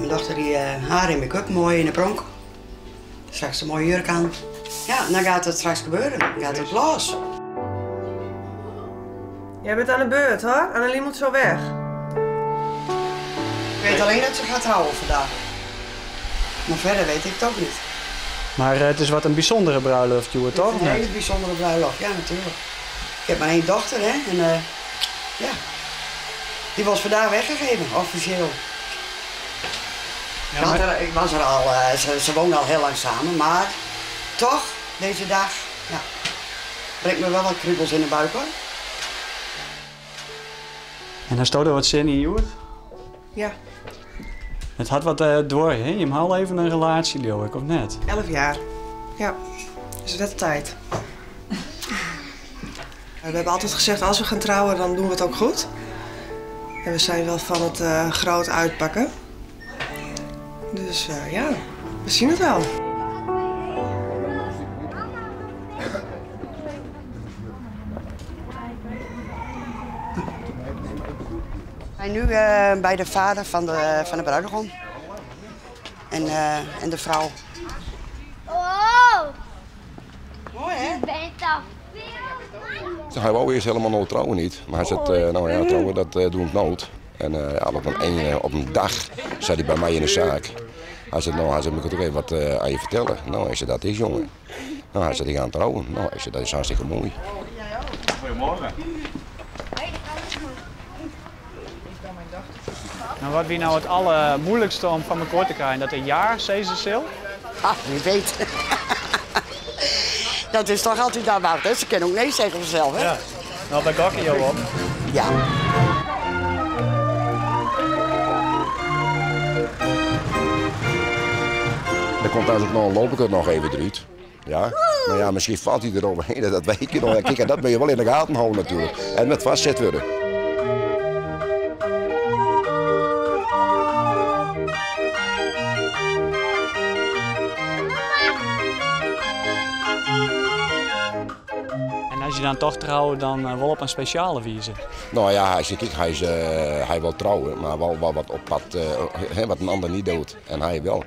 Mijn dochter die haar en make-up mooi in de pronk. Straks een mooie jurk aan. Ja, dan gaat het straks gebeuren. Dan gaat het los. Jij bent aan de beurt hoor. Annelien moet zo weg. Ik weet alleen dat ze gaat trouwen vandaag. Maar verder weet ik het ook niet. Maar het is wat een bijzondere bruiloft, Joer, toch? Het is een hele bijzondere bruiloft, ja natuurlijk. Ik heb maar één dochter, hè. En ja, die was vandaag weggegeven, officieel. Ja, maar Ik was er al, ze woonden al heel lang samen, maar toch, deze dag, ja, brengt me wel wat kriebels in de buik, hoor. En daar stond er wat zin in, Joer? Ja. Het had wat door, hè? Je hebt al even een relatie, Leo, ik, of net? 11 jaar, ja. Dus het werd tijd. We hebben altijd gezegd, als we gaan trouwen, dan doen we het ook goed. En we zijn wel van het groot uitpakken. Dus ja, we zien het wel. We zijn nu bij de vader van de bruidegom. En de vrouw. Oh! Mooi, hè? Je bent al veel. Hij wou eerst helemaal nooit trouwen niet. Maar hij zei, nou ja, trouwen, dat doe ik nooit. En ja, op een dag zat hij bij mij in de zaak. Hij zei, nou, hij zei, moet ik toch even wat aan je vertellen? Nou, ik zei, dat is jongen. Nou, hij zei, ik ga trouwen. Nou, ik zei, dat is hartstikke mooi. Goedemorgen. Nou, wat wie nou het allermoeilijkste om van elkaar te krijgen? Dat een jaar, zeven? Ah, wie weet. Dat is toch altijd daar waard, hè? Ze kunnen ook nee zeggen vanzelf, hè? Ja. Nou, daar gok je jou op. Ja. Dan komt daar ook nog een loop ik het nog even eruit. Ja. Maar ja, misschien valt hij eroverheen, dat weet je nog. Ja, kijk, en dat moet je wel in de gaten houden natuurlijk. En met vastzet worden. En als je dan toch trouwt, dan wel op een speciale wijze. Nou ja, hij zegt, kijk, hij wil trouwen, maar wel wat op pad, hè, wat een ander niet doet. En hij wel.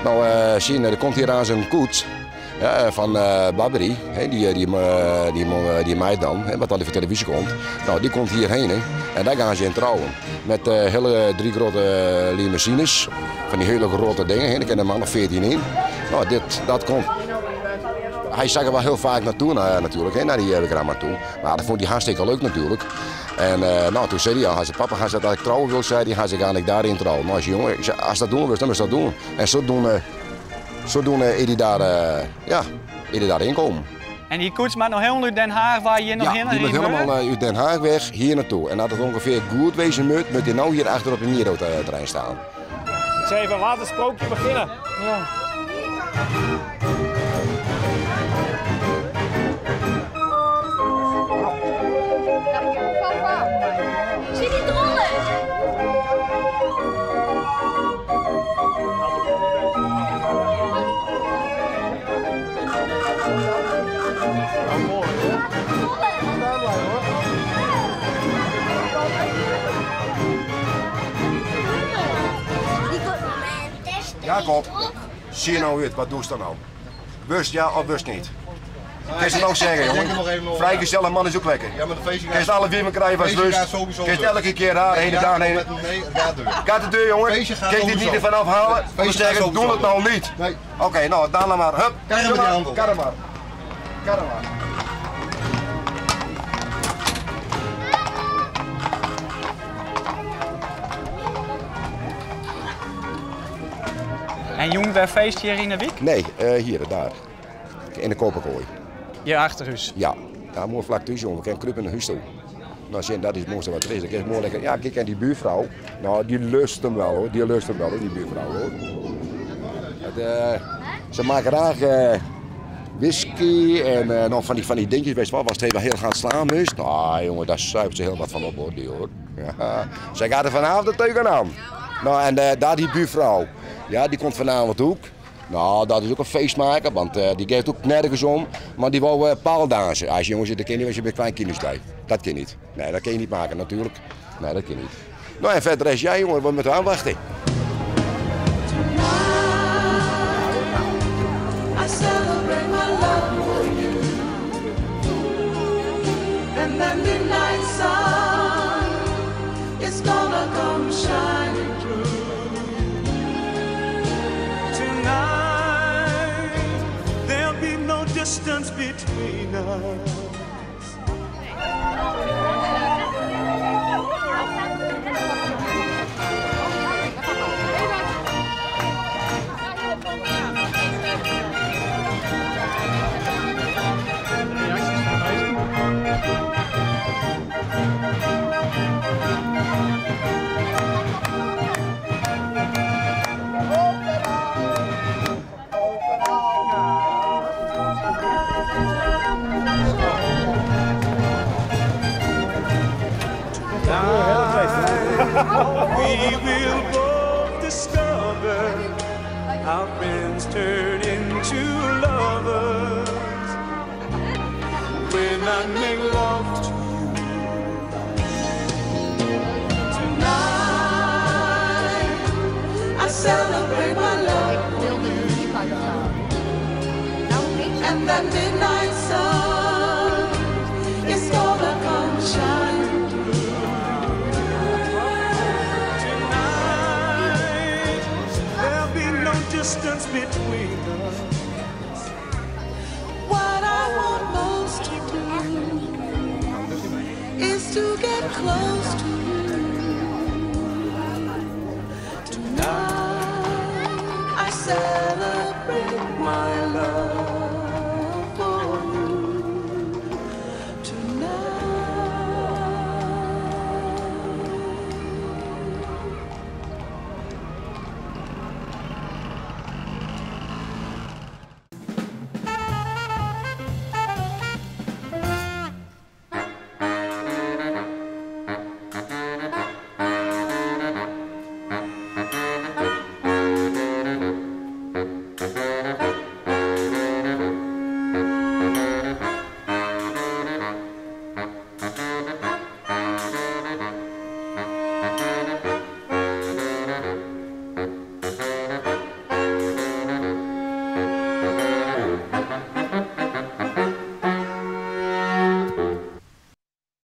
Nou, zie je, er komt hier aan zijn koets. Ja, van Barbary, hè, die meid dan, hè, wat al voor televisie komt. Nou, die komt hierheen, hè, en daar gaan ze in trouwen. Met hele 3 grote limousines, van die hele grote dingen, hè, daar kunnen man of 14 in. Nou, dat komt. Hij zag er wel heel vaak naartoe, natuurlijk, hè, naar die programma toe. Maar dat vond hij hartstikke leuk natuurlijk. En nou, toen zei hij al, hij zei, papa, hij zei, dat ik trouwen wil, zei hij, hij zei, ga ik daarin trouwen. Nou, als jongen, ik zei, als dat doen wil, dan moet je dat doen. En zodoende is hij daar ja, is hij daarin komen. En die koets maakt nog helemaal uit Den Haag, waar je nog Ja, heen die moet heen helemaal, moet? uit Den Haag weg, hier naartoe. En dat het ongeveer goed wezen moet, moet hij nou hier achter op de Miro-terrein staan. Ik zei even, laat het sprookje beginnen. Ja. Zie die drollen? Jacob, zie je nou uit, wat doe je dan nou? Bus ja of bus niet? Kun je het nou zeggen, Ik denk jongen? er nog even over. Vrijgezelle man is ook lekker. Ja, maar de feestje Kun je het alle wiemen krijgen als Feestje lust? gaat sowieso Kun je het deur. elke keer daar, heen en daar, heen. Nee, het gaat deur. Gaat de deur, jongen? Feestje gaat Kun je dit sowieso. niet ervan afhalen? Feestje Anders gaat zeggen, sowieso doe het nou niet. Nee. Oké, nou, daarna maar. Hup. Krijg hem met die handel. Karre maar. Karre maar. En jong, waar feest hier in de week? Nee, hier, daar. In de Koperkooi. Hier achter huis? Ja, daar mooi vlak thuis, jongen. We kunnen kruipen in de huis toe. Nou, zie je, dat is het mooiste wat er is. Dat is mooi lekker. Ja, kijk, en die buurvrouw, nou, die lust hem wel, hoor. Die lust hem wel, hoor, die buurvrouw, hoor. Ze maken graag whisky en nog van die dingetjes, weet je wel, was het heel gaan slaan moest. Nou, jongen, daar zuipt ze heel wat van op, hoor, die, hoor. Ja. Zij gaat er vanavond de teuken aan. Nou, en daar die buurvrouw, ja, die komt vanavond ook. Nou, dat is ook een feestmaker, want die geeft ook nergens om. Maar die wou paaldansen. Hij zei, jongens, dat kan niet als je bij kleinkinders bij. Dat kan niet. Nee, dat kan je niet maken natuurlijk. Nee, dat kan niet. Nou, en verder is jij, jongen, we moeten aanwachten. I celebrate my love for you. And the midnight sun is gonna come shining through. Tonight, there'll be no distance between us. We will both discover our friends turn into lovers when I make love to you. Tonight, I celebrate my love for you. And that midnight sun is gonna come shining through. Tonight, there'll be no distance between us. What I want most to do is to get close to you. Tonight, I celebrate.